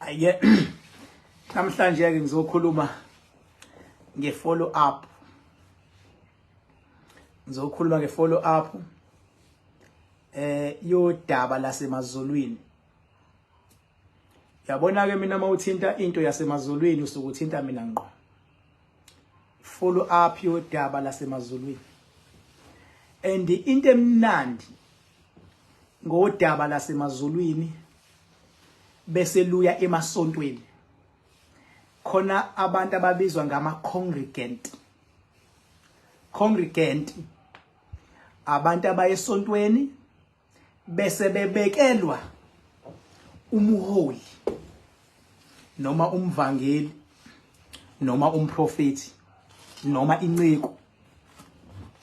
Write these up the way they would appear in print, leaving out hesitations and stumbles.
Aye, namhlanje ke ngizokhuluma nge-follow up. Ngizokhuluma nge-follow up yodaba lasemazulwini. Yabona ke mina, mawuthinta into yasemazulwini, usuke uthinta mina ngqo. Follow up yodaba lasemazulwini. And into emnandi ngodaba lasemazulwini bese luya emasontweni, khona abantu ababizwa ngama congregant. Congregant abantu abayesontweni bese bebekelwa umholi noma umvangeli noma umprofeti noma inceku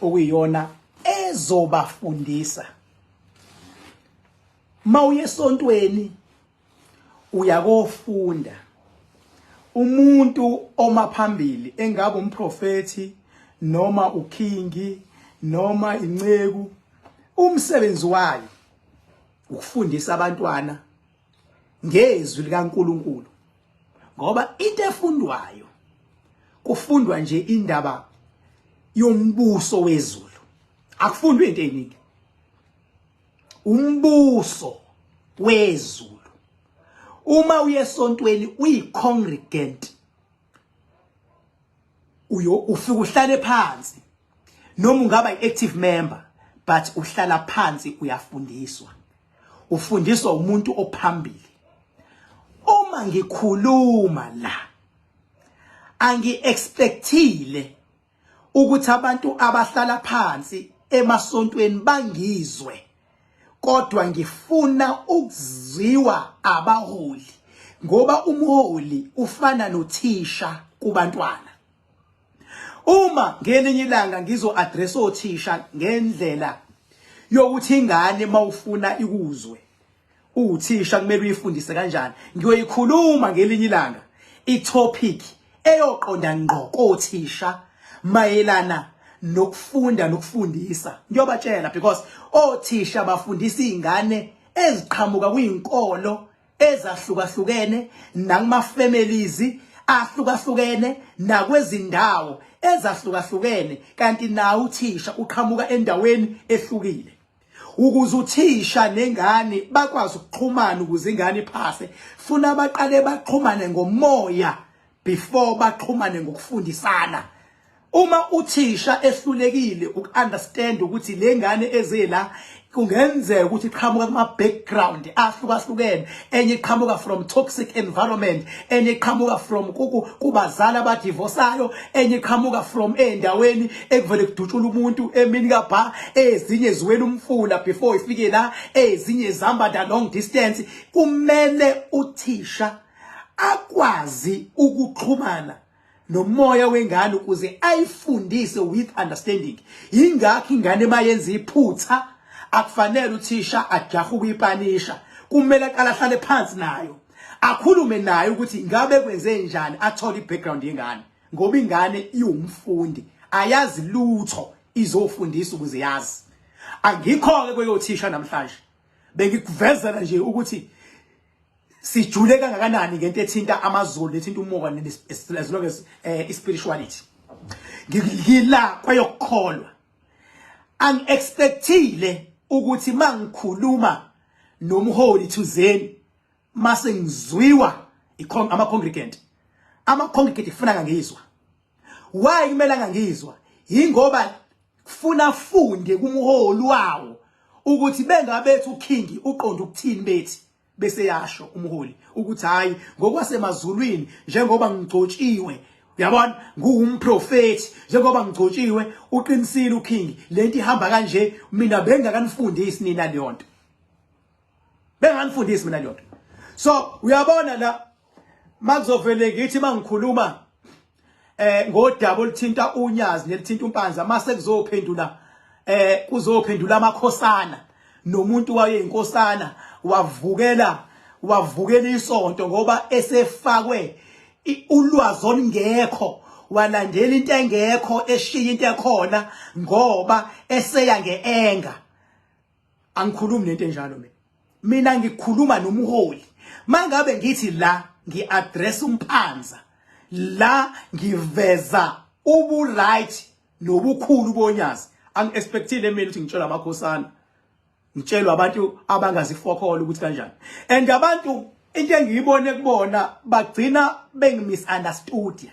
okuyiyona ezobafundisa. Mawuye esontweni uyakofunda. Umuntu oma phambili, engabe umprofeti noma ukhingi noma inceku, umsebenzi wayo ukufundisa abantwana ngezwi likaNkuluNkulu, ngoba into efundwayo kufundwa nje indaba yombuso wezulu, akufundwa into eziningi. Umbuso wezulu, uma uye esontweni uyi-congregant, uyo ufika uhlale phansi, noma ungaba i-active member, but uhlala phansi uyafundiswa, ufundiswa umuntu ophambili. Uma ngikhuluma la, angi-expectile ukuthi abantu abahlala phansi emasontweni bangizwe, kodwa ngifuna ukuzwiwa abaholi, ngoba umholi ufana nothisha kubantwana. Uma ngelinye ilanga ngizo-address othisha ngendlela yokuthi ingane mawufuna ikuzwe, uthisha kumele uyifundise kanjani, ngiyoyikhuluma ngelinye ilanga i-topic eyoqonda ngqo kothisha mayelana nokufunda nokufundisa. Ngiyobatshela, because othisha bafundisa izingane eziqhamuka kwizinkolo ezahlukahlukene nakuma families ahlukahlukene nakwezindawo ezahlukahlukene, kanti nawo uthisha uqhamuka endaweni ehlukile. Ukuze uthisha nengane bakwazi ukuxhumana, ukuze ingane iphase, funa baqale baxhumane ngomoya before baxhumane ngokufundisana. Uma uthisha ehlulekile uku-understand ukuthi le ngane eze la kungenzeka ukuthi iqhamuka kuma background ahlukahlukene, enye iqhamuka from toxic environment, enye iqhamuka from kubazali abadivosayo, enye iqhamuka from endaweni ekuvele kudutshula umuntu emini kabha, ezinye ziwela umfula before ifike la, ezinye zihamba the long distance, kumele uthisha akwazi ukuxhumana nomoya wengane ukuze ayifundise with understanding. Yingakho ingane mayenza iphutha akufanele uthisha ajahe ukuyipanisha, kumele aqale ahlale phansi nayo, akhulume nayo ukuthi ngabe kwenze njani, athole i-background yengane, ngoba ingane iwumfundi, ayazi lutho, izofundisa ukuze yazi. Angikho-ke kweyothisha namhlanje, bengikuvezela nje ukuthi sijule kangakanani ngento ethinta amazulu, ethinta umoya, as long as spirituality. Ngila kweyokukholwa, angi-expectile ukuthi mangikhuluma nomholi thuzeni mase ngizwiwa ama-congregant. Ama-congregant kufuna ngangizwa. Why kumele angangizwa? Yingoba kufuna funde kumholi wawo ukuthi bengabethi uking uqonda ukuthini, bethi bese yasho umholi ukuthi hayi, ngokwasemazulwini, njengoba ngigcotshiwe, uyabona, nguwumprofeti, njengoba ngigcotshiwe, uqinisile uking, lento ihamba kanje. Mina bengakanifundisi nina leyo nto, benganifundisi mina leyo nto. So uyabona la makuzovele ngithi mangikhuluma ngodaba oluthinta uNyazi nelithinta uMpanza, mase kuzophendula kuzophendula amakhosana nomuntu wayeyinkosana wavukela isonto ngoba esefakwe ulwazi olungekho, walandela into engekho, eshiya into ekhona ngoba eseya ngeenga. Angikhulumi nento enjalo mina. Mina ngikhuluma nomholi. Mangabe ngithi la ngiaddress uMpanza, la ngiveza ubu right nobukhulu bonyazi. Angi-expectile mina ukuthi ngitshelwe amakhosana, ngitshelwe abantu abangazifokholo ukuthi kanjani. And abantu, into engiyibone kubona, bagcina bengimisunderstood,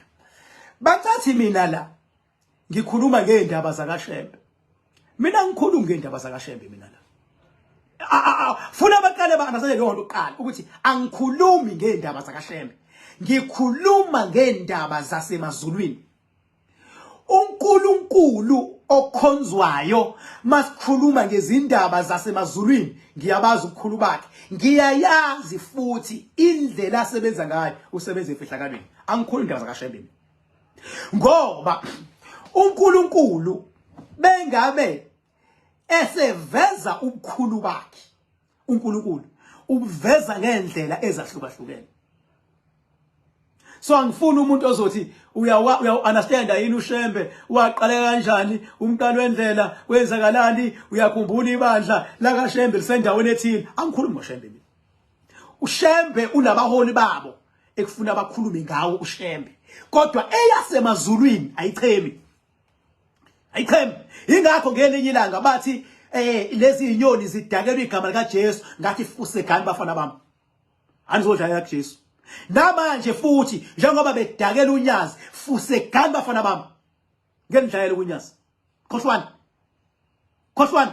bacathi mina la ngikhuluma ngeindaba zakaShembe. Mina ngikhuluma ngeindaba zakaShembe mina la. Funa baqale ba-understand leyo nto kuqala, ukuthi angikhulumi ngeindaba zakaShembe, ngikhuluma ngeindaba zasemazulwini. UNkulunkulu okhonzwayo, masikhuluma ngezindaba zasemazulwini, ngiyabazi ubukhulu bakhe, ngiyayazi futhi indlela asebenza ngayo, usebenza emfihlakalweni. Angikhulumi indaba zakaShembe ngoba uNkulunkulu bengabe eseveza ubukhulu bakhe, uNkulunkulu ubuveza ngendlela ezahlukahlukene. So angifuni umuntu ozothi uyawa uya understand yini uShembe waqala kanjani umqalo wendlela, kwenzakalani, uyakhumbula ibandla la kaShembe lisendaweni ethile. Angikhulumi ngoShembe mina. UShembe unabaholi babo ekufuna bakhulume ngawo uShembe, kodwa eyasemazulwini ayichemi, ayichemi. Ingakho ngelinye ilanga bathi lezi inyoni zidakelwa igama lika Jesu, ngathi fusegani bafana bami, anizodlala kuJesu. Namanje futhi njengoba bedakela uNyazi, fusegani bafana bami, ngendlela kunyazi, khohlwani, khohlwani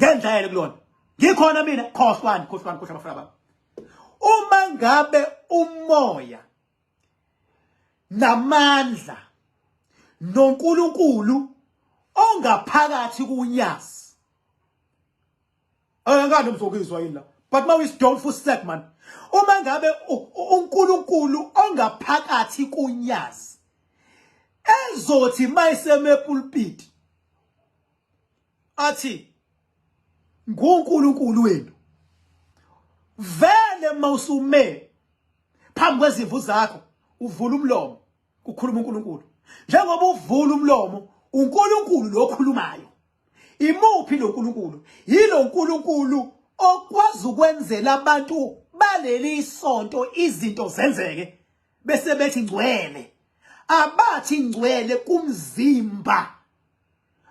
ngendlela kulona ngikhona mina, khohlwani, khohlwani, khohlwa bafana bami. Uma ngabe umoya namandla noNkulunkulu ongaphakathi kunyazi, angani mzokizwa yini la? But now is don't for sek man. Uma ngabe uNkulunkulu ongaphakathi kunyazi ezothi mayisemepulpit athi nguNkulunkulu wenu, vele mawusume phambi kwezimvu zakho uvula umlomo, kukhuluma uNkulunkulu. Njengoba uvula umlomo, uNkulunkulu lo okhulumayo. Imuphi lo nkulunkulu? Yilo nkulunkulu okwazi ukwenzela abantu baleli sonto izinto zenzeke, bese bethi ngcwele. Abathi ngcwele kumzimba,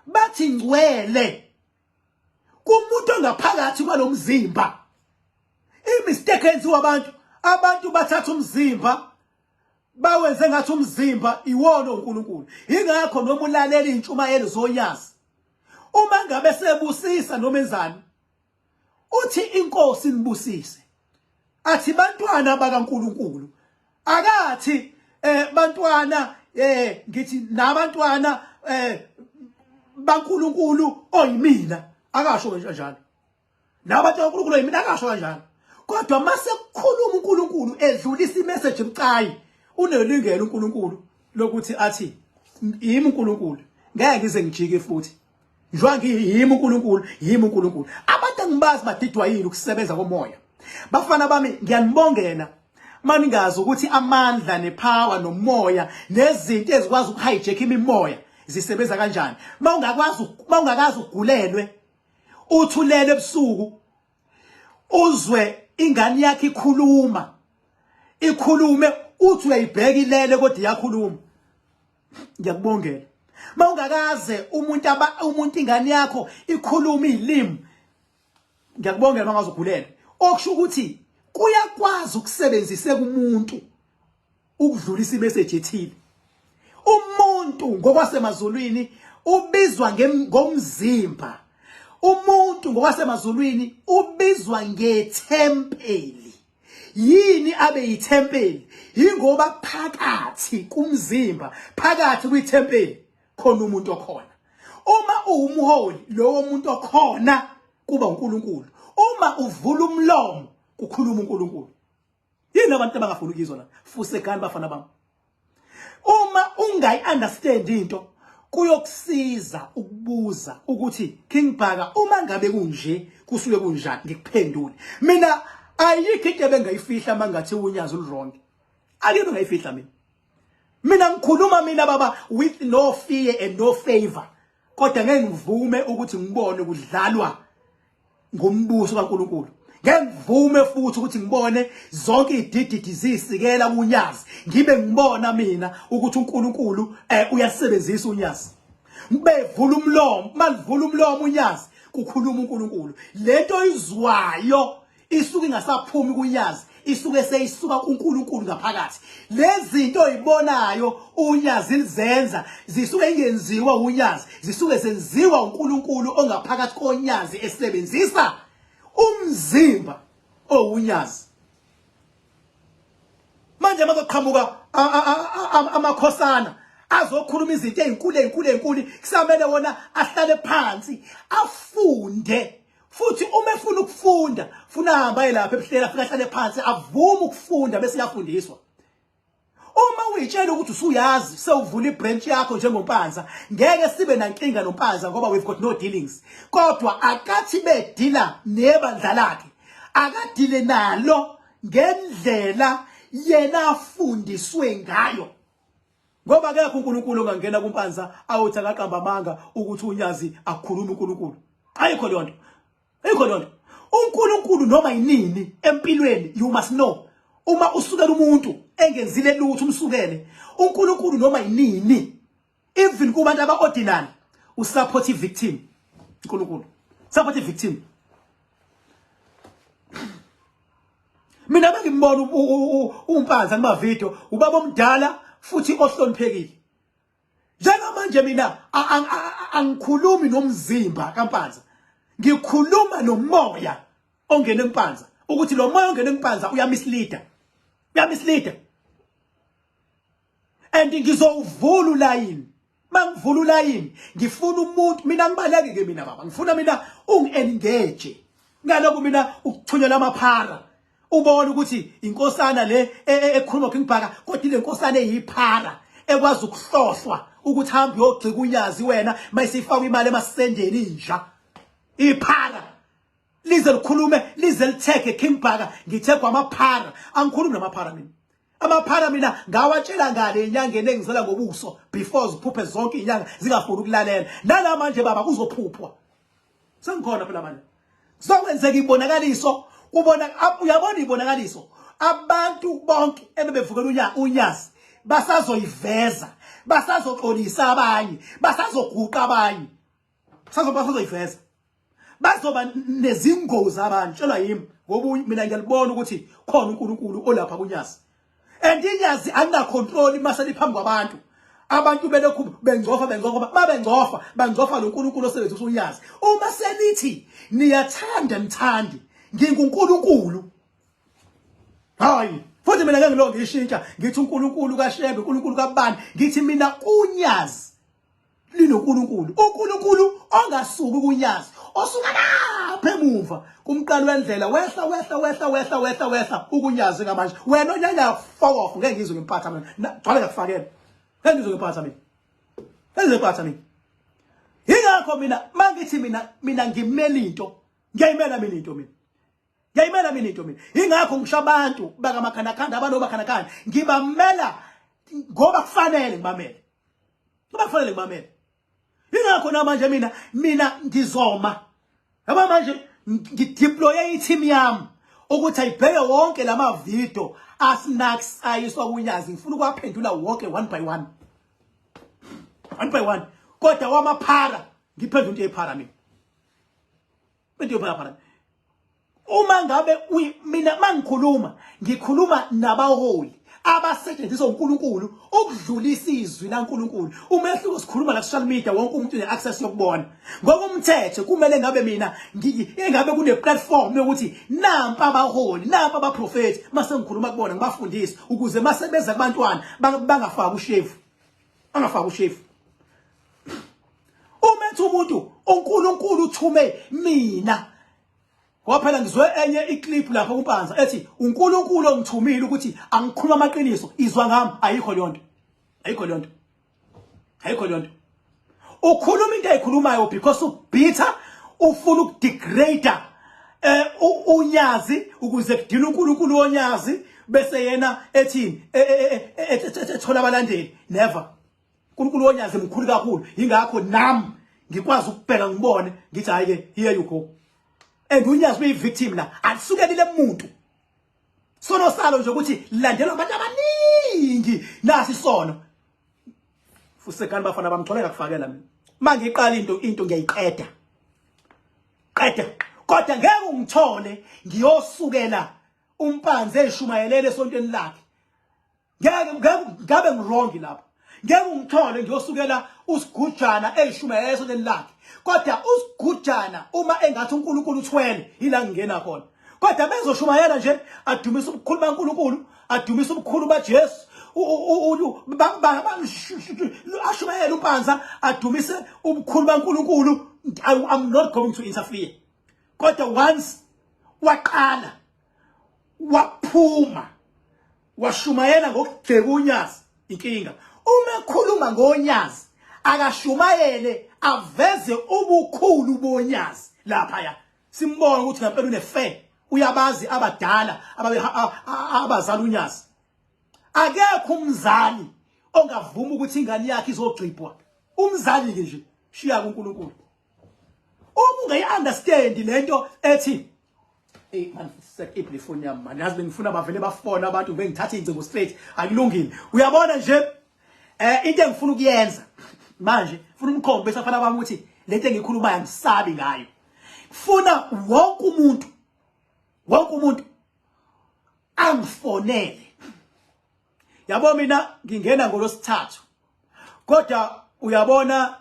bathi ngcwele kumuntu ongaphakathi kwalomzimba. Imistake enziwa abantu, abantu bathatha umzimba bawenze ngathi umzimba iwona uNkulunkulu. Ingakho noma ulalela intshumayelo zonyazi, uma ngabe sebusisa noma enzani, uthi inkosi nibusise, athi bantwana bakaNkulunkulu, akathi bantwana, ngithi nabantwana baNkulunkulu oyimina, akasho kanjalo. Nabantu kaNkulunkulu oyimina, akasho kanjalo. Kodwa mase kukhuluma uNkulunkulu edlulisa imessage ebucayi, unelungelo uNkulunkulu lokuthi athi yimi uNkulunkulu, ngeke ngize ngijike futhi, njengoba ngiyimi uNkulunkulu, yimi uNkulunkulu. Abantu engibazi badidwa yini ukusebenza komoya. Bafana bami, ngiyanibongela maningazi ukuthi amandla nepower nomoya nezinto ezikwazi ukuhijack imimoya zisebenza kanjani. Mawungakwazi, mawungakazi ugulelwe, uthulele ebusuku, uzwe ingane yakhe ikhuluma, ikhulume, uthi uyayibheka ilele kodwa iyakhuluma, ngiyakubongela. Mawungakaze umuntu aba umuntu ingane yakho ikhuluma izilimi, ngiyakubongela mangazogulela. Okusho ukuthi kuyakwazi ukusebenziseka umuntu ukudlulisa imessage ethile. Umuntu ngokwasemazulwini ubizwa ngomzimba, umuntu ngokwasemazulwini ubizwa ngethempeli. Yini abe yithempeli? Yingoba phakathi kumzimba, phakathi kwithempeli khona umuntu okhona. Uma uwumholi, lowo muntu okhona kuba uNkulunkulu. Uma uvula umlomo, kukhuluma uNkulunkulu. Yini abantu abangafuni ukuyizwa la? Fusekani bafana bami. Uma ungayi understand into, kuyokusiza ukubuza ukuthi King Bhaka, uma ngabe kunje kusuke kunjani, ngikuphendule. Mina ayikho into ebengayifihla mangathi unyazi oluwrong, akekho ngayifihla mina. Mina ngikhuluma mina baba with no fear and no favor, kodwa ngeke ngivume ukuthi ngibone kudlalwa ngombuso kaNkuluNkulu. Ngeke ngivume futhi ukuthi ngibone zonke idididi zisikela kunyazi ngibe ngibona mina ukuthi uNkulunkulu eh uyasebenzisa unyazi. Bevula umlomo, malivula umlomo unyazi kukhuluma uNkulunkulu. Lento izwayo isuke ingasaphumi kunyazi isuke seyisuka kuNkulunkulu ngaphakathi lezinto oyibonayo unyazi lizenza zisuke ingenziwa unyazi zisuke zenziwa uNkulunkulu ongaphakathi konyazi esebenzisa umzimba owunyazi manje mazoqhamuka amakhosana azokhuluma izinto ezinkulu ezinkulu ezinkulu kusamele wona ahlale phansi afunde futhi uma efuna ukufunda funa ahamba aye lapha ebuhleni afike ahlale phansi avume ukufunda bese uyafundiswa uma uyitshela ukuthi usuyazi sewuvula ibranch yakho njengompanza ngeke sibe nankinga nompanza ngoba we've got no dealings kodwa akathi bedila nebandla lakhe akadile nalo ngendlela yena afundiswe ngayo ngoba akekho uNkulunkulu ongangena kumpanza awuthi akaqamba amanga ukuthi unyazi akukhuluma uNkulunkulu ayikho leyo nto ayikho leyo nto uNkulunkulu noma yinini empilweni you must know uma usukela umuntu engenzile lutho umsukele uNkulunkulu noma yinini even kubantu aba ordinary usupport victim uNkulunkulu support victim mina bengimbona umpanza kuma video ubaba omdala futhi ohloniphekile njengamanje mina angikhulumi nomzimba kampanza ngikhuluma nomoya ongena empanza ukuthi lo moya ongena empanza uyamisleader uyamisleader and ngizowuvula ulayini mangivula ulayini ngifuna umuntu mina ngibaleke ke mina baba ngifuna mina ungi-engage ngalokhu mina ukuthunyelwa amaphara ubone ukuthi inkosana le e, e, ekhuluma King Bhaka kodwa ile nkosana eyiphara ekwazi ukuhlohlwa ukuthi hamba uyogcika unyazi wena mayisifaka imali emasendeni inja iphara lize likhulume lize lithege King Bhaka ngithegwa amaphara angikhulumi namaphara mina amaphara mina ngawatshela ngale enyangeni engizela ngobuso before ziphuphe zonke inyanga zingafuni ukulalela nala manje baba kuzophuphwa sengikhona phela manje kuzokwenzeka ibonakaliso ubona uyabona ibonakaliso abantu bonke ebebevukela unya unyazi basazoyiveza basazoxolisa abanye basazoguqa abanye basazoyiveza bazoba nezingozi abantu tshelwa yimi ngoba mina ngiyalibona ukuthi khona uNkulunkulu olapha kunyazi and inyazi alinacontrol mase liphambi kwabantu abantu belokhu bengcofa bengcofa babengcofa bangcofa lo nkulunkulu osebenzisa unyazi uma selithi niyathanda nithandi ngingunkulunkulu hayi futhi mina ngeke ngilonge ngishintsha ngithi uNkulunkulu kaShembe uNkulunkulu kabani ngithi mina unyazi linoNkulunkulu uNkulunkulu ongasuki kunyazi osuka lapha emuva kumqali wendlela wehla wehla wehla wehla wehla wehla ukunyazi ngamanje wena onyanya fuck off ngeke ngizwe ngempatha mina gcwale ngakufakela ngeke ngizwe ngempatha mina ngeke ngizwe ngempatha mina ingakho mina mangithi mina mina ngimela into ngiyayimela mina into mina ngiyayimela mina into mina ingakho ngisho abantu bakamakhandakhanda abanomakhandakhanda ngibamela ngoba kufanele ngibamele ngoba kufanele ngibamele ingakho namanje mina mina ngizoma yabo manje ngideploye i-team yami ukuthi ayibheke wonke lama video asnacks ayiswa kunyazi ngifuna ukuwaphendula wonke one by one one by one kodwa wamaphara ngiphendula into yephara mina into yophara uma ngabe mina mangikhuluma ngikhuluma nabaholi abasetshenziswa uNkulunkulu ukudlulisa izwi laNkulunkulu umehluko sikhuluma la social media wonke umuntu une access yokubona ngokomthetho kumele ngabe mina engabe kune platform yokuthi nampa abaholi nampa abaprofeti mase ngikhuluma kubona ngibafundise ukuze mase beza kubantwana bangafaki ushevu angafaki ushefu uma ethi umuntu uNkulunkulu uthume mina ngoba phela ngizwe enye iclip lapho kuMpanza ethi uNkulunkulu ongithumile ukuthi angikhuluma amaqiniso izwa ngami ayikho leyo nto ayikho leyo nto ayikho leyo nto ukhuluma into ayikhulumayo because ubitter ufuna ukudegrade eh unyazi ukuze kudina uNkulunkulu wonyazi bese yena ethini e, e, e, ethola abalandeli never uNkulunkulu wonyazi mkhulu kakhulu ingakho nami ngikwazi ukubheka ngibone ngithi hayi ke here you go And uNyazi uyi victim la, alisukelile umuntu. Sono salo nje ukuthi lilandelwa abantu abaningi, nasi isono. Fusekani bafana bamtholeka kufakela mina. Mangiqala into ngiyayiqeda. Qeda. Kodwa ngeke ungithole ngiyosukela uMpanza eshumayelele esontweni lakhe. Ngeke ngeke ngabe ngiwrong lapho. Ngeke ungithole ngiyosukela uSigujana eshumayela esontweni lakhe. Kodwa uSigujana uma engathi uNkulunkulu uthwele yila ngingena khona. Kodwa bezoshumayela nje adumise ubukhulu baNkulunkulu, adumise ubukhulu baJesu, ashumayele uMpanza adumise ubukhulu baNkulunkulu. I'm not going to interfere. Kodwa once waqala waphuma washumayela ngokugxeka uNyazi, inkinga uma ekhuluma ngoNyazi akashumayele aveze ubukhulu boNyazi lapha ya simbone ukuthi ngempela unefe, uyabazi abadala abazala uNyazi. Akekho umzali ongavuma ukuthi ingane yakhe izogxibhwa. Umzali ke nje shiya kuNkulunkulu. Uma ungayi-understand lento ethi Ey man, sekiphi le phone yami man, yazi bengifuna bavele bafona abantu, bengithatha ingcingo straight, akulungile. Uyabona nje into engifuna ukuyenza manje, funa umkhombe bese afana bami ukuthi lento engikhulumayo angisabi ngayo. Funa wonke umuntu angifonele. Yabo mina ngingena ngolosithathu, kodwa uyabona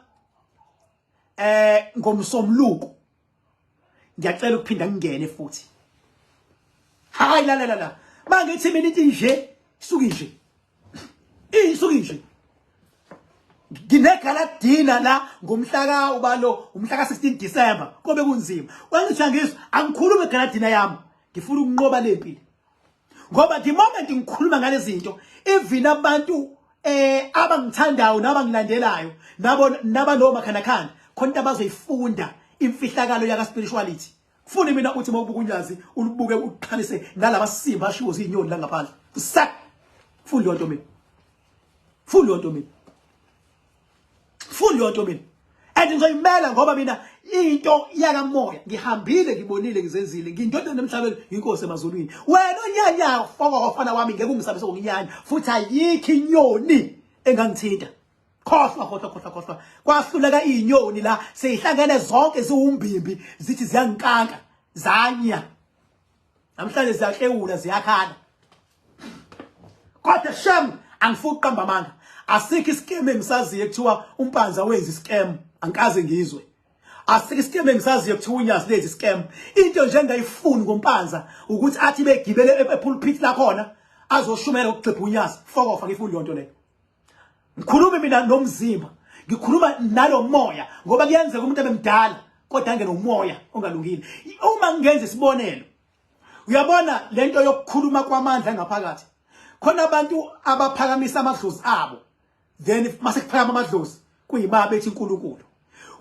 ngomsombuluko ngiyacela ukuphinda ngingene futhi. Hayi, la la la la, mangithi mina into nje isuke nje, isuke nje. Nginegala dinner la ngomhla ka ubalo umhla ka 16 December, kobe kunzima. Wangithi angizwa angikhulume egala dinner yami, ngifuna ukunqoba lempi ngoba the moment ngikhuluma ngalezi zinto, even abantu abangithandayo nabangilandelayo nabo nabanomakhanakhanda khona into abazoyifunda, imfihlakalo yaka spirituality. Kufuni mina uthi mawubuka uNyazi ulubuke uqhanise nalaba simba ashiwo zinyoni la ngaphandle. Sak funi yonto mina, funi yonto mina, funi yonto mina, and ngizoyimela ngoba mina into yakamoya ngihambile, ngibonile, ngizenzile, ngiyindodana emhlabeni, inkosi emazulwini. Wena onyanya foko wafana wami, ngeke ungisabise ngokunyanya, futhi ayikho inyoni engangithinta. Khohlwa, khohlwa, khohlwa, khohlwa. Kwahluleka izinyoni la, seyihlangene zonke ziwumbimbi zithi ziyangikanka, zanya. Namhlanje ziyaklewula, ziyakhala. Kodwa shem, angifuni ukuqamba amanga, asikho iscam engisaziyo ekuthiwa uMpanza wenza iscam, angikaze ngizwe. Asikho iscam engisaziyo kuthiwa uNyazi lenza iscam. Into nje engayifuni ngoMpanza ukuthi athi begibele epulpit lakhona azoshumela ukugxibha uNyazi. Fokofa, ngifuni leyo nto leyo. Ngikhuluma mina nomzimba, ngikhuluma nalomoya, ngoba kuyenzeka umuntu abemdala kodwa angene umoya ongalungile. Uma ngingenza isibonelo, uyabona lento yokukhuluma kwamandla ngaphakathi, khona abantu abaphakamisa amadlozi abo, then mase kuphakama amadlozi kuyima bethi uNkulunkulu.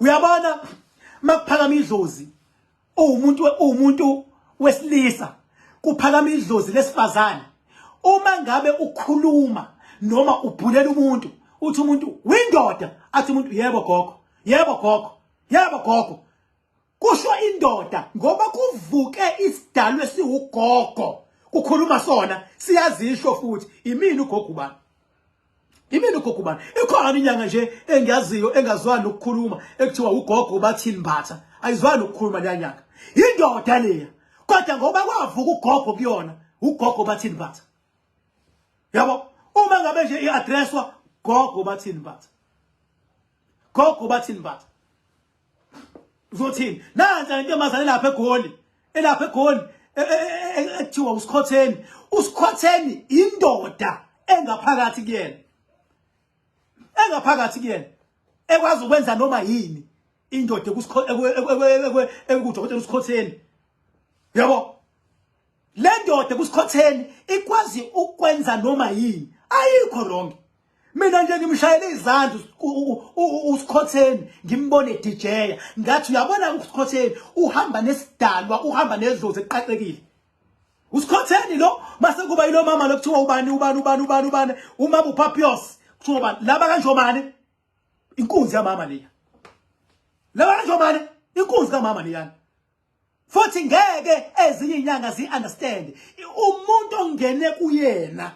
Uyabona makuphakama idlozi, uwumuntu wesilisa, kuphakama idlozi lesifazane, uma ngabe ukhuluma noma ubhulela umuntu, uthi umuntu windoda, athi umuntu yebo gogo, yebo gogo, yebo gogo, kusho indoda ngoba kuvuke isidalwe esiwugogo kukhuluma sona, siyazisho futhi imini ugogo ubani, imini ugogo ubani. Ikhona inyanga nje engiyaziyo engazwani nokukhuluma ekuthiwa ugogo bathini Mbatha, ayizwani ukukhuluma leya nyanga, indoda leya, kodwa ngoba kwavuka ugogo kuyona, ugogo bathini Mbatha. Yabo uma ngabe nje i-addresswa gogo bathini Mbatha, gogo bathini Mbatha, uzothini? Nansi intombazane lapha eGoli, elapha eGoli ekuthiwa uSikhotheni. USikhotheni indoda engaphakathi kuyena, engaphakathi kuyena ekwazi ukwenza noma yini, indoda ekudokotela uSikhotheni. Yabo le ndoda kuSikhotheni ikwazi ukwenza noma yini, ayikho wrong. Mina nje ngimshayele izandla uSikhotheni, ngimbone DJ, ngathi uyabona uSikhotheni uhamba nesidalwa, uhamba nedlozi eqaqekile uSikhotheni lo. Mase kuba yilo mama lo kuthiwa ubani ubani ubani ubani ubani, umama uPapios, kuthiwa ubani laba kanjomane, inkunzi yamama leya, laba kanjomane, inkunzi kamama leyana. Futhi ngeke ezinye inyanga zi understand. Umuntu ongene kuyena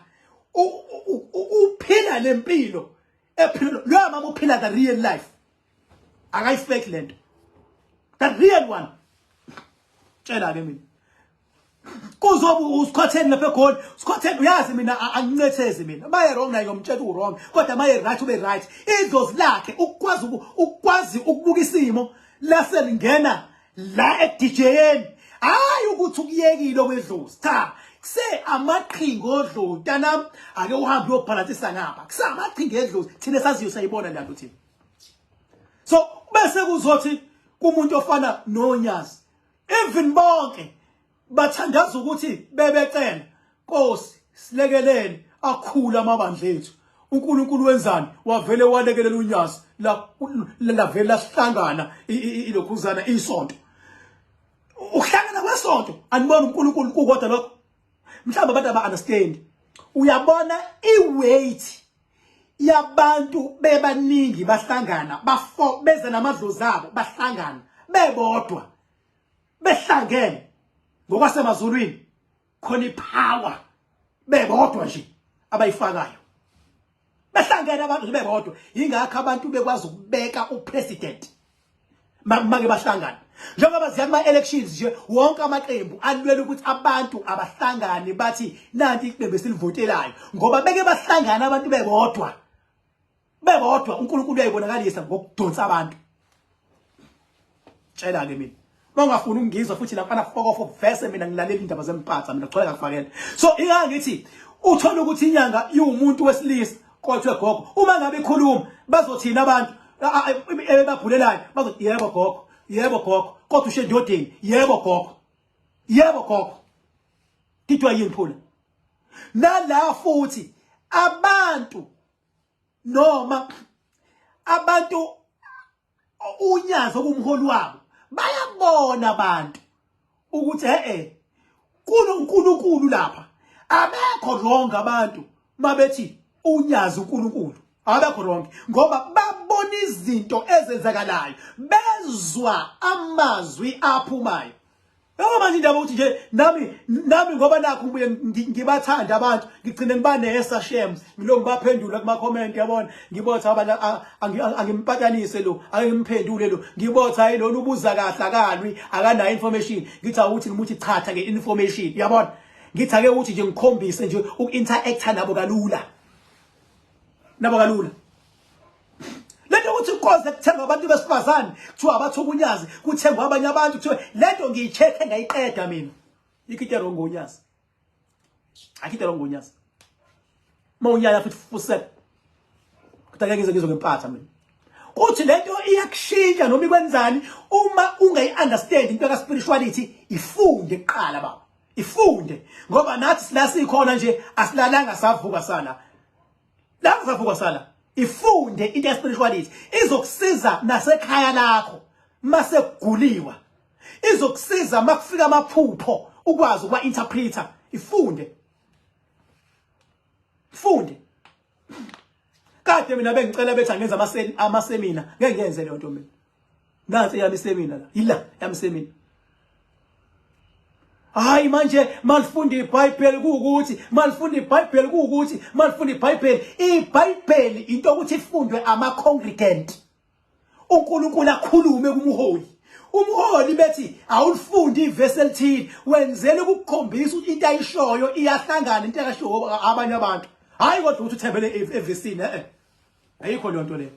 uphila lempilo ephila lo mama uphila the real life. Akayifake lento. The real one. Tshela ke mina. Kuzoba usikhotheni lapha eGoli, usikhotheni uyazi mina angincethezi mina. Maye wrong naye ngomtshela u wrong, kodwa maye right ube right. Idlozi lakhe ukwazi ukwazi ukubuka isimo lase lingena la eDJeni. Hayi ukuthi ukuyekile okwedlozi. Cha, kuse amaqhinga odlozi. Mntanami ake uhambe uyobhalansisa ngapha. Kuse amaqhinga edlozi. Thina saziyo sayibona le nto thina. So bese kuzothi kumuntu ofana noNyazi even bonke bathandaza ukuthi bebecela Nkosi silekelele akhula amabandla ethu uNkulunkulu wenzani wavele walekelela uNyazi la lavele lahlangana ilokhuzana isonto ukuhlangana kwesonto anibona uNkulunkulu kukodwa lokho mhlawumbe abantu aba understand uyabona iweight yabantu bebaningi bahlangana bafo beze namadlozi abo bahlangana bebodwa behlangene ngokwasemazulwini khona ipower bebodwa nje abayifakayo behlangene abantu bebodwa yingakho abantu bekwazi ukubeka upresident make bahlangana njengoba ziya kuma-elections nje wonke amaqembu alwela ukuthi abantu abahlangane bathi nanti iqembu esilivotelayo ngoba beke bahlangana abantu bebodwa bebodwa uNkulunkulu uyayibonakalisa ngokudonsa abantu tshela ke mina mawungafuni ukungizwa futhi laphana fokofo vese mina ngilalela indaba zempatha mina gcwele ngakufakela so ingeke ngithi uthola ukuthi inyanga iwumuntu wesilisa kodwa gogo uma ngabe ikhuluma bazothina abantu ebabhulelayo bazothi yebo gogo yebo gogo kodwa ushe ndodeni yebo gogo yebo gogo kuthiwa yini phula nala futhi abantu noma abantu unyazi okumholi wabo bayabona abantu ukuthi eh kunoNkulunkulu lapha abekho wrong abantu mabethi unyazi uNkulunkulu abekho wrong ngoba babona izinto ezenzakalayo bezwa amazwi aphumayo Yabo manje indaba ukuthi nje nami nami ngoba nakho ngibuye ngibathanda abantu ngigcine ngibanesa shame ngilokhu ngibaphendula kuma comment yabona ngibotha abantu angimpatanise lo angimphendule lo ngibotha hayi lona ubuza kahle akalwi akanayo information ngithi awuthi ngimuthi chatha nge information yabona ngithi ake uthi nje ngikhombise nje uku-interacta nabo kalula nabo kalula lento ukuthi koze kuthengwa abantu besifazane kuthiwa abathuka unyazi kuthengwa abanye abantu kuthiwa lento ngiyi-check-e ngayiqeda mina ikho into wrong ngonyazi akho into wrong ngonyazi uma unyanya futhi fusela kodwa ngeke ngize ngizwe ngempatha mina kuthi lento iyakushintsha noma ikwenzani uma ungayi-understand into ka-spirituality ifunde kuqala baba ifunde ngoba nathi sila sikhona nje asilalanga savuka sala la savuka sala ifunde into ye-spirituality izokusiza nasekhaya lakho mase kuguliwa izokusiza makufika amaphupho ukwazi ukuba interpreter ifunde funde kade mina bengicela bethi angenza amasemina ngeke ngiyenze leyo nto mina nansi yami isemina la yila yami isemina hayi manje malifunda iBhayibheli kuwukuthi malifunda iBhayibheli kuwukuthi malifunda iBhayibheli iBhayibheli into ukuthi ifundwe ama congregant uNkulunkulu akhulume kumholi umholi bethi awulifundi ivesi elithile wenzela ukukukhombisa ukuthi into ayishoyo iyahlangana into ekashiwo abanye abantu hayi kodwa ukuthi uthembele evesini eh ayikho leyo nto leyo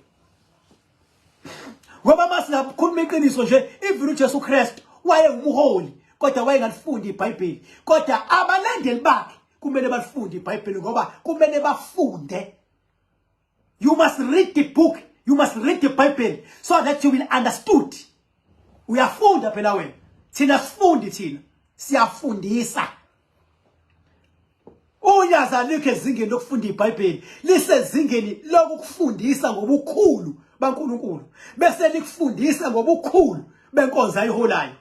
ngoba masingakhuluma iqiniso nje even uJesu Kristu wayengumholi kodwa wayengalifundi iBhayibheli kodwa abalandeli bakhe kumele balifunde iBhayibheli ngoba kumele bafunde you must read the book you must read the Bible so that you will understood uyafunda phela wena thina sifundi thina siyafundisa Unyazi alikho ezingeni lokufunda iBhayibheli, lisezingeni lokukufundisa ngobukhulu baNkulunkulu, bese likufundisa ngobukhulu benkonzo ayiholayo.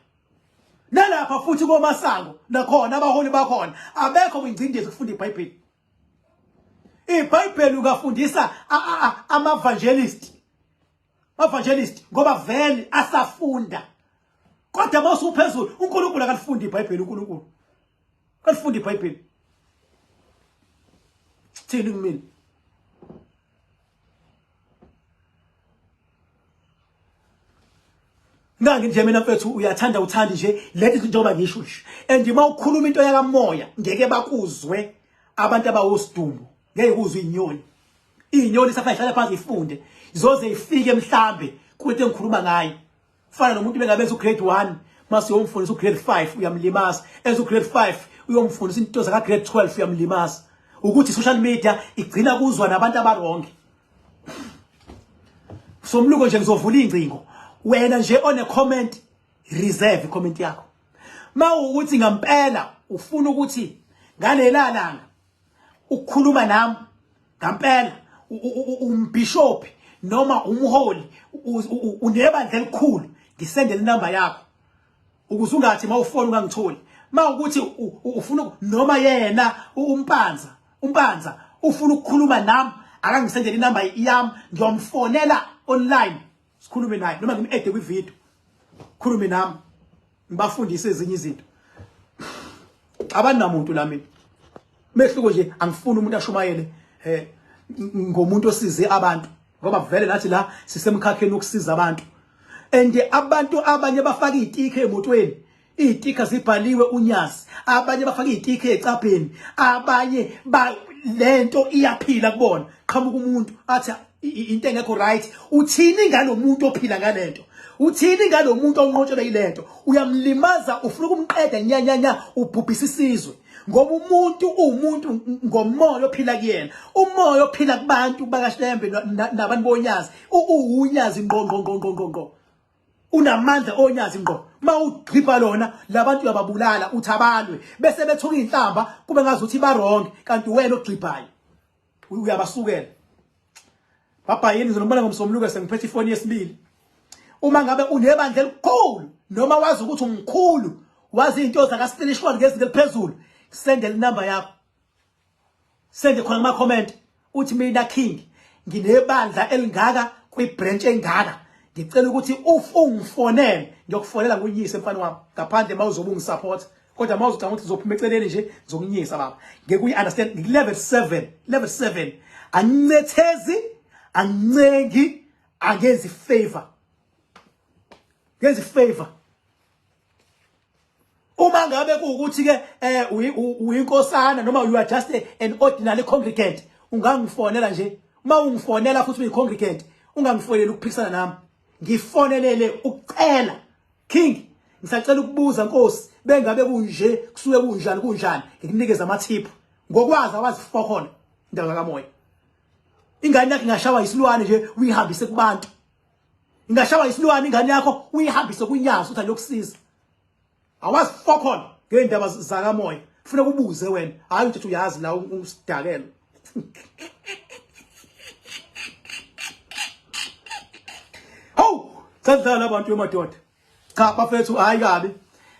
Nalapha futhi komasango nakhona abaholi bakhona abekho kwingcindezi ukufunda iBhayibheli. IBhayibheli ungafundisa ama-evangelist, evangelist ngoba vele asafunda. Kodwa Kodwa uma usuphezulu uNkulunkulu akalifundi iBhayibheli, uNkulunkulu akalifundi iBhayibheli. Thini kumina? Ngangi nje mina mfethu uyathanda uthandi nje lento njengoba ngisho nje. And uma ukhuluma into yakamoya ngeke bakuzwe abantu abawosidumbu, ngeke kuzwe inyoni. Inyoni safa ihlala phansi ifunde. Izoze ifike mhlambe kwento engikhuluma ngayo. Fana nomuntu bengabenza ugrade 1 mase uyomfundisa ugrade 5 uyamlimaza. Enza ugrade 5 uyomfundisa into zaka grade 12 uyamlimaza. Ukuthi social media igcina kuzwa nabantu abarongi. Somluko nje ngizovula ingcingo. Wena nje one comment reserve comment yakho. Mawukuthi ngempela ufuna ukuthi ngalela langa ukukhuluma nami ngampela umbhishophi noma umholi unebandla elikhulu ngisendele inamba yakho ukuze ungathi mawufona ungangitholi mawukuthi ufuna noma yena umpanza umpanza ufuna ukukhuluma nami akangisendele inamba yami ngiyomfonela online sikhulume naye noma ngim-ede kwividiyo khulume nami ngibafundise ezinye izinto. Abanamuntu la mina. Mehluko nje angifuni umuntu ashumayele eh ngomuntu osize abantu ngoba vele nathi la sisemkhakheni wokusiza abantu. And abantu abanye bafaka izitikha emotweni, izitikha zibhaliwe unyazi, abanye bafaka izitikha ecabheni, abanye ba lento iyaphila kubona. Qhamuka umuntu athi into engekho right. Uthini ngalomuntu ophila ngalento? Uthini ngalomuntu onqotshelwe yilento? Uyamlimaza, ufuna ukumqeda nyanyanya, ubhubhisa isizwe. Ngoba umuntu uwumuntu ngomoya ophila kuyena. Umoya ophila kubantu bakaShembe nabantu bonyazi, uwunyazi ngqo ngqo ngqo ngqo ngqo. Unamandla onyazi ngqo. Uma ugxibha lona labantu uyababulala, uthi abalwe bese bethuka inhlamba kube ngazuthi ba wrong kanti wena ogxibhayo uyabasukela. Bhabha yini ngizombona ngomsombuluko sengiphethe ifoni yesibili. Uma ngabe unebandla elikhulu noma wazi ukuthi umkhulu wazi izinto zaka spiritual ngezinga eliphezulu, sendele inamba yakho. Sende khona kuma comment uthi mina King nginebandla elingaka kwi branch engaka. Ngicela ukuthi ungifonele, ngiyokufonela ngunyise mfana wami ngaphandle mawuzobe ungisupport. Kodwa mawuzocabanga ukuthi uzophuma eceleni nje ngizokunyisa baba. Ngeke uyi understand ngi level 7, level 7. Angincethezi, angincengi, angenzi favor. Ngenzi favor. Uma ngabe kuwukuthi ke eh uyinkosana noma you are just an ordinary congregant ungangifonela nje. Uma ungifonela futhi uyi congregant ungangifoneli ukuphikisana nami. Ngifonelele ukucela King, ngisacela ukubuza Nkosi, bengabe kunje kusuke kunjani kunjani, ngikunikeza amathiphu ngokwazi awazi fokhona indaba kamoya. Ingane yakho ingashawa isilwane nje uyihambise kubantu. Ingashawa isilwane ingane yakho uyihambise kunyazi uthi ayokusiza. Awazi fokhona ngeindaba zakamoya. Kufuneka ubuze wena, hayi ukuthi uyazi la usidakelo. Hawu, sadlala abantu emadoda. Cha bafethu hayi kabi.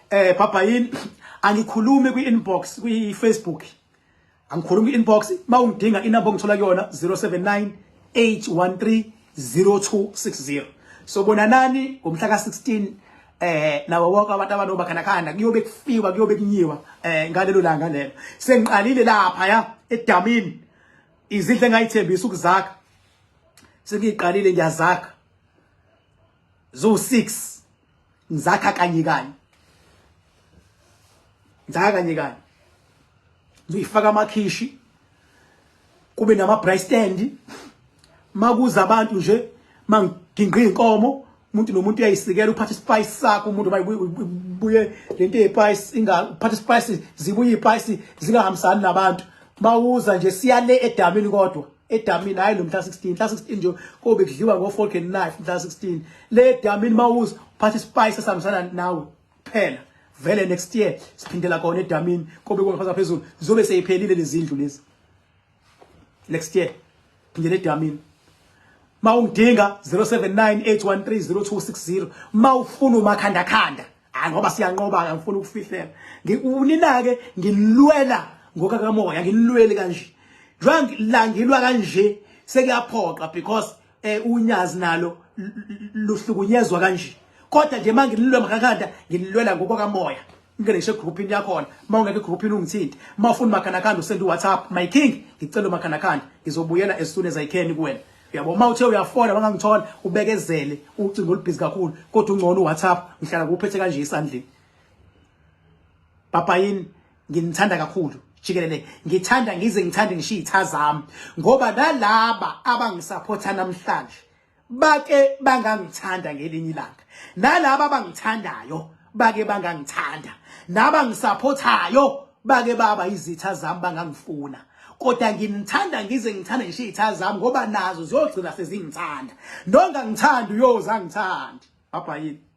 Eh bhabha yini angikhulumi kwi inbox kwi Facebook. Angikhulumi kwi inbox mawungidinga inamba ongithola kuyona 079 813 0260. So bonanani ngomhla ka 16 eh nawo wonke abantu abanobakhanakhana kuyobe kufiwa kuyobe kunyiwa eh ngalelo langa lelo. Sengiqalile lapha ya edamini izindlu engayithembisa ukuzakha. Sengiqalile ngiyazakha. Zo 6 ngizakha kanye kanye. Ngizakha kanye kanye. Ngizoyifaka amakhishi kube nama braai stand makuza abantu nje manginqi inkomo umuntu nomuntu uyayisikela uphatha ispice sakho umuntu mayibuye lento yespice inga uphatha ispice zibuye ispice zingahambisani nabantu mawuza nje siyale edamini kodwa edamini hayi lo mhla 16 mhla 16 nje kobe kudliwa ngo fork and knife mhla 16 le edamini mawuza uphatha ispice esihambisana nawe phela vele next year siphindela kona edamini kobe kungaphansi phezulu zizobe seyiphelile lezindlu lezi next year phindela edamini mawungidinga 0798130260 mawufuna umakhanda khanda hayi ngoba siyanqoba angifuni ukufihlela ngiuninake ngilwela ngokakamoya ngilweli kanje njengoba la ngilwa kanje sekuyaphoqa because eh unyazi nalo luhlukunyezwa kanje. Kodwa nje manginilwe makhakhanda nginilwela ngokwakamoya. Ngingene ngisho egroupini yakhona. Uma ungekho egroupini ungithinte. Uma ufuna umakhanakhanda usend uWhatsApp. My king, ngicela umakhanakhanda. Ngizobuyela as soon as I can kuwena. Uyabo uma uthe uyafona bangangithola ubekezele ucingo olubhizi kakhulu kodwa ungcono uWhatsApp ngihlala kuphethe kanje esandleni. Papayini nginithanda kakhulu jikelele ngithanda ngize ngithande ngishiye izitha zami ngoba nalaba abangisupporta namhlanje bake bangangithanda ngelinye ilanga nalaba abangithandayo bake bangangithanda nabangisaphothayo bake baba izitha zami bangangifuna kodwa nginithanda ngize ngithande ngishiye izitha zami ngoba nazo ziyogcina sezingithanda nongangithandi uyoza ngithandi. Bye bye.